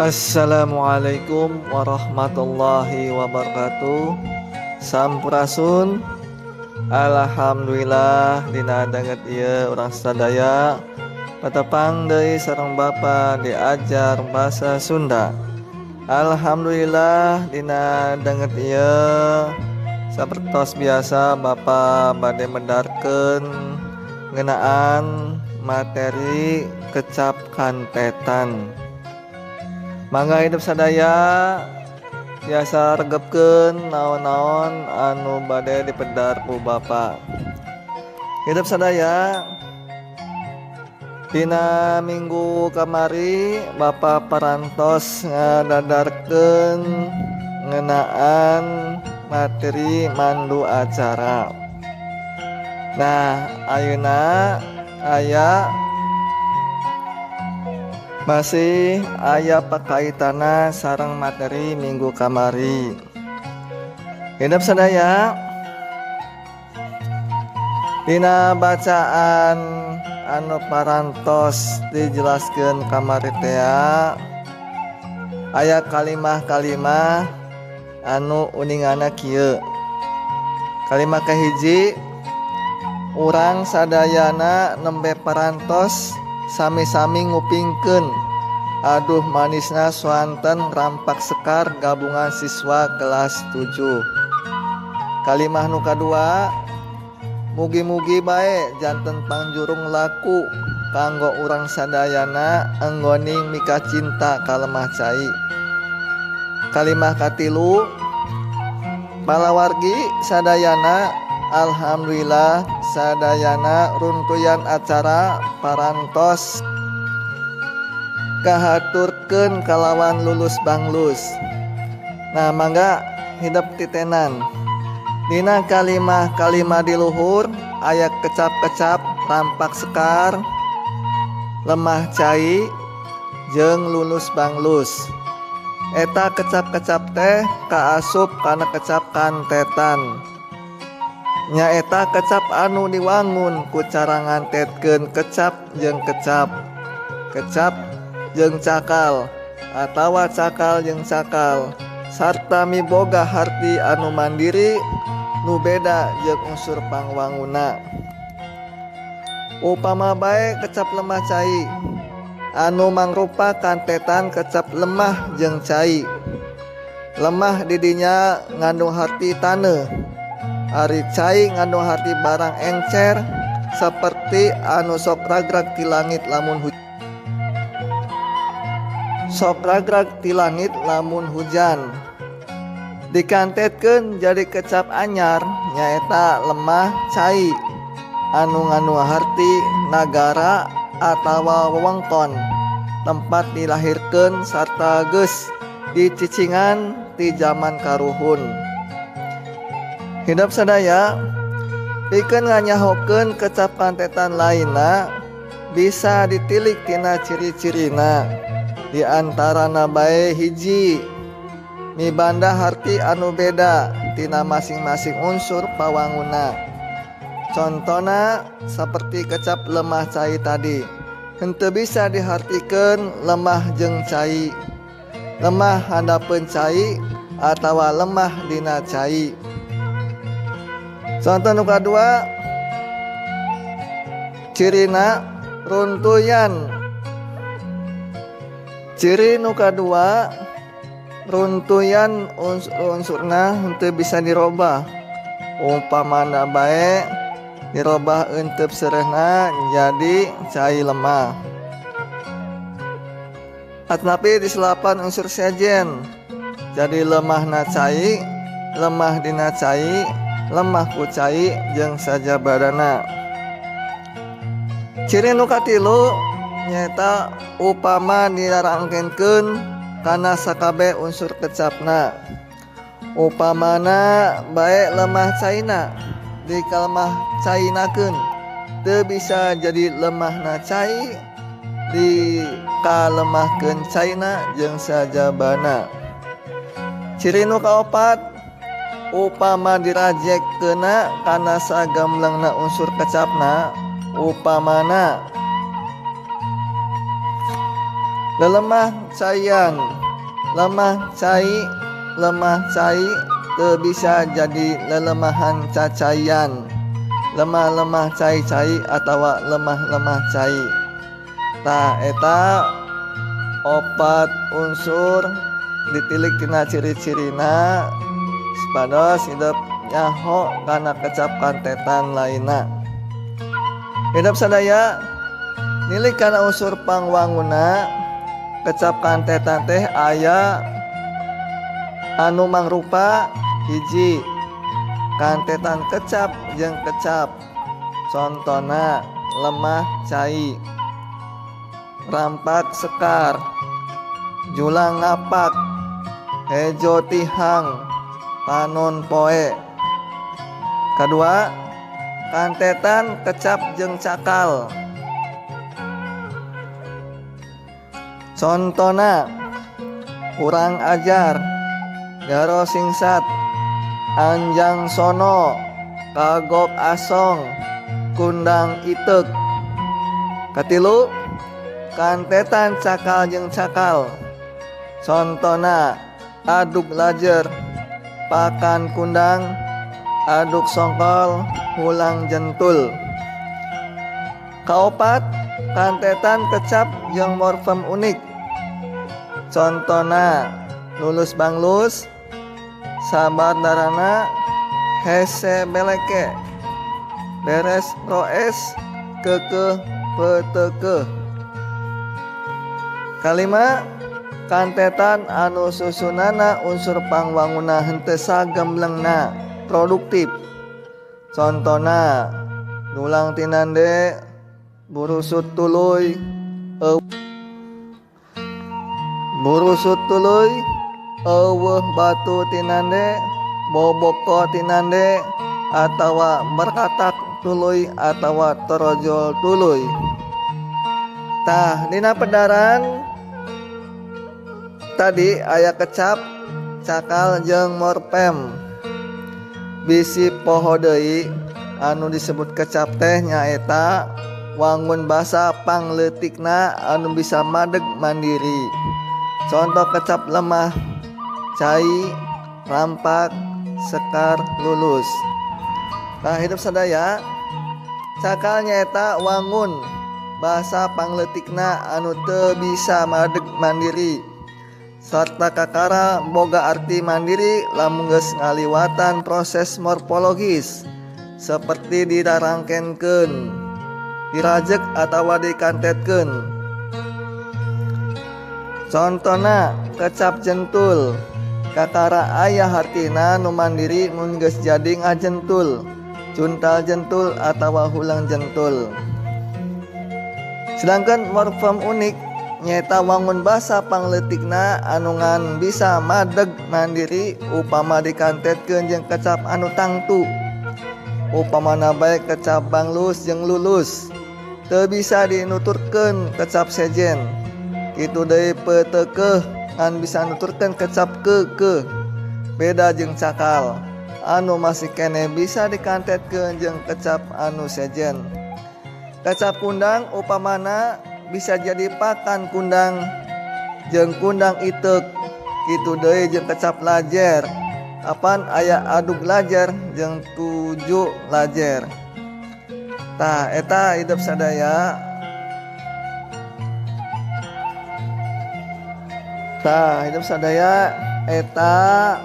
Assalamualaikum warahmatullahi wabarakatuh. Sampurasun. Alhamdulillah dina danget ieu urang sadaya patepang deui sareng Bapa diajar bahasa Sunda. Alhamdulillah dina danget ieu sapertos biasa Bapa bade medarkeun ngeunaan materi kecap kantetan. Mangga hidup sadaya biasa regepkeun naon-naon anu bade dipedar ku Bapa. Hidup sadaya dina minggu kamari Bapa parantos ngadadarkeun ngeunaan materi mandu acara. Nah, ayeuna aya masih aya pakaitana sareng materi minggu kamari. Hidup sadaya dina bacaan anu parantos dijelaskeun kamari tea aya kalimah-kalimah anu uningana kieu. Kalimah kahiji, urang sadayana nembe parantos sami-sami ngupingkeun aduh manisna swanten rampak sekar gabungan siswa kelas 7. Kalimah nu kadua, mugi-mugi bae janten pangjurung laku kanggo urang sadayana enggoning mika cinta ka lemah cai. Kalimah katilu, palawargi sadayana alhamdulillah sadayana runtuyan acara parantos kahaturkeun kalawan lulus banglus. Nah, mangga hidep titenan. Dina kalimah-kalimah di luhur aya kecap-kecap rampak sekar, lemah cai jeung lulus banglus. Eta kecap-kecap teh kaasup kana kecap kantetan. Nyaeta kecap anu diwangun ku cara ngantetkeun kecap jeung kecap, kecap jeung cakal, atawa cakal jeung cakal, sarta miboga harti anu mandiri nu beda jeung unsur pangwanguna. Upama bae kecap lemah cai anu mangrupa kantetan kecap lemah jeung cai. Lemah didinya ngandung harti taneuh, ari cai ngandung harti barang encer seperti anu sok ragrag ti langit lamun sok ragrag ti langit lamun hujan. Dikantetkeun jadi kecap anyar nyaeta lemah cai anu ngandung harti nagara atawa wewengkon tempat dilahirkeun sarta geus dicicingan ti jaman karuhun. Hidup sadaya pikeun nganyahokeun kecap kantetan lainna bisa ditilik tina ciri-cirina. Di antarana bae hiji, mibanda harti anu beda tina masing-masing unsur pawanguna. Contona seperti kecap lemah cai tadi, henteu bisa dihartikeun lemah jeung cai, lemah handapeun cai atawa lemah dina cai. Contoh nu kadua, cirina runtuyan. Ciri nu kadua, runtuyan unsur-unsurna henteu bisa dirobah. Umpamana bae dirobah euteup seureuhna jadi cai lemah. Atanapi diselapan unsur sejen jadi lemahna cai, lemah dina cai, lemah ku cai jeung sajabadana. Ciri nu katilu nyaeta upama dilarangkenkeun kana sakabeh unsur kecapna. Upamana bae lemah caina dikalemah cainakeun teu bisa jadi lemahna cai dikalemahkeun caina jeung sajabana. Ciri nu kaopat, upama dirajekkeunna kana sagamlengna unsur kecapna, upamana Lelemah caian, lemah cai, lemah cai teu bisa jadi lelemahan cacaian, lemah-lemah cai-cai atawa lemah-lemah cai. Tah eta opat unsur ditilik tina ciri-cirina supados hidup nyaho kana kecap kantetan lainna. Hidup sadaya nilik kana unsur pangwanguna kecap kantetan teh aya anu mangrupa hiji kantetan kecap jeung kecap, contona lemah cai, rampak sekar, julang ngapak, hejo tihang, panon poe. Kadua, kantetan kecap jeung cakal, contona kurang ajar, garo singsat, anjang sono, kagok asong, kundang itek. Katilu, kantetan cakal jeung cakal, contona aduk lajer, pakan kundang, aduk songkol, hulang jentul. Kaopat, kantetan kecap jeung morfem unik, contona lulus banglus, sabar darana, hese beleke, beres roes, kekeh petekeh. Kalima, kantetan anu susunana unsur pangwanguna henteu sagemblengna produktif, contona dulang tinande, burusut tuluy, burusut tuluy, eueuh batu tinande, boboko tinande, atawa berkatak tuluy atawa torojol tuluy. Tah dina pedaran tadi aya kecap, cakal jeung morfem. Bisi poho deui anu disebut kecap teh nyaeta wangun basa pangleutikna anu bisa madeg mandiri. Contoh kecap lemah, cai, rampak, sekar, lulus. Nah hidup sadaya, cakal nyaeta wangun basa pangleutikna anu teu bisa madeg mandiri sarta kakara boga arti mandiri lamun geus ngaliwatan proses morfologis seperti didarangkenkeun, dirajek atawa dikantetkeun. Contona kecap jentul, kakara aya hartina nu mandiri mun geus jadi ngajentul, cuntal jentul atawa hulang jentul. Sedangkan morfem unik nyaeta wangun basa pangleutikna anu ngan bisa madeg mandiri upama dikantetkeun jeung kecap anu tangtu. Upamana bae kecap banglus jeung lulus teu bisa dinuturkeun kecap sejen. Kitu deui petekeuh ngan bisa nuturkeun kecap keukeuh. Beda jeung cakal anu masih keneh bisa dikantetkeun jeung kecap anu sejen. Kecap kundang upamana bisa jadi pakan kundang jeung kundang itek. Kitu deui jeung kecap lajer, apan aya aduk lajer jeung tuju lajer. Tah eta hidup sadaya. Tah hidup sadaya eta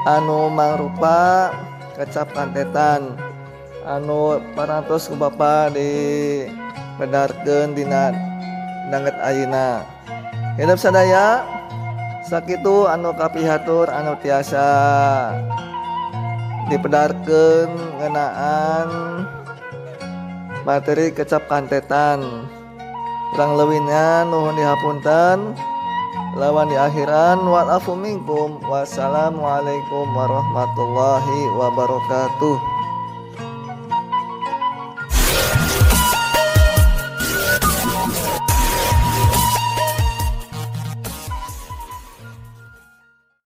anu mangrupa kecap kantetan anu parantos ku bapa di bedarkeun dina danget ayeuna. Hidup sadaya sakitu anu kapihatur anu tiasa dipedarkeun ngeunaan materi kecap kantetan. Kurang leuwihna nuhun dihapunten. Lawan di akhiran wal afu minkum. Wassalamualaikum warahmatullahi wabarakatuh.